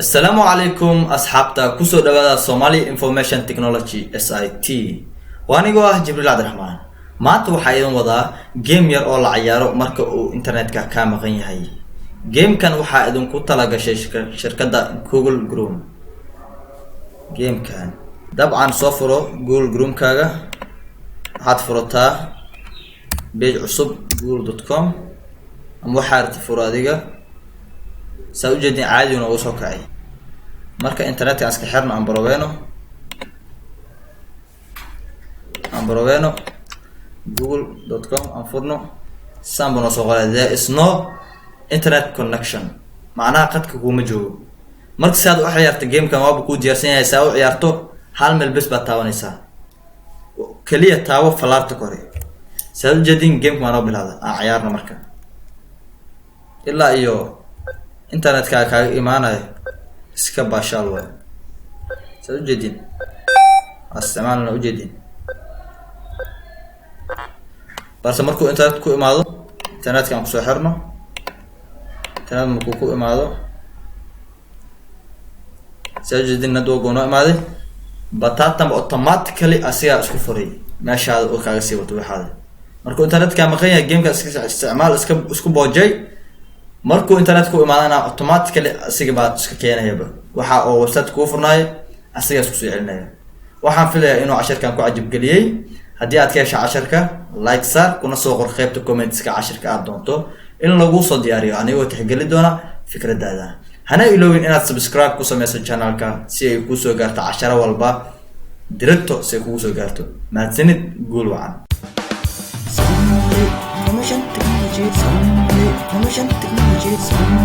Asalaamu calaykum asxaabta, kusoo dhawaada Somali Information Technology, SIT. Waa anigoo ah Jibriil Cabdiraxmaan. Maanta waxaa idin wadaa game yar oo la ciyaaro marka uu internetka kaa maqan yahay. Gamekan waxaa idinku talagashay shirkadda Google Chrome. Gamekan dabcan soo furo Google Chromekaaga. Waxaad furataa page cusub, google.com ama waxaa rabta furo adiga. Saa ujeedin, caadi noogu soo kacay. Marka internetka aan iska xirno, aan baroweyno google.com aan furno. Saan buu noo soo qoray: "There is no internet connection." Macnaha qadka kuuma joogo. Marka si aad u ciyaarto gamekan, waaba kuu diyaarsan yahay. Si aad u ciyaarto, hal meel bes baad taabanaysaa, keliya taabo falaarta kore. Si aad ujeedin, gameka waa noo bilaada. Aan ciyaarno marka ilaa iyo internetka kaaga imaanayo. Iska baashaal waay. Saad ujeedin, waa isticmaalna ujeedin. Balse markuu internet ku imaado, internetka aan kusoo xirno. Internet markuu ku imaado, saa ujeedin, network uu noo imaaday. Batatanba automatically asigaa isku furay meeshaada oo kaaga sii wato waxaada. Markuu internetkaa maqan yahay, gameka iska isticmaal, iska isku boojay. Markuu internet ku imaadana, automatically asiga baa iska keenayaba waxa oo website kuu furnaayo, asigaa isku soo celinaya. Waxaan filayaa inuu cashirkan ku cajibgeliyey. Haddii aad ka hesha casharka, like saar, kuna soo qor qeybta commentska cashirka aad doonto in lagu soo diyaariyo, anigoo tixgeli doona fikradaada. Hana iloowin inaad subscribe ku sameyso channelka si ay kusoo gaarto casharo walba directo, si ay kugu soo gaarto. Mahadsanid, guul wacan. Somali Information Technology, Somali Information Technology, Somali.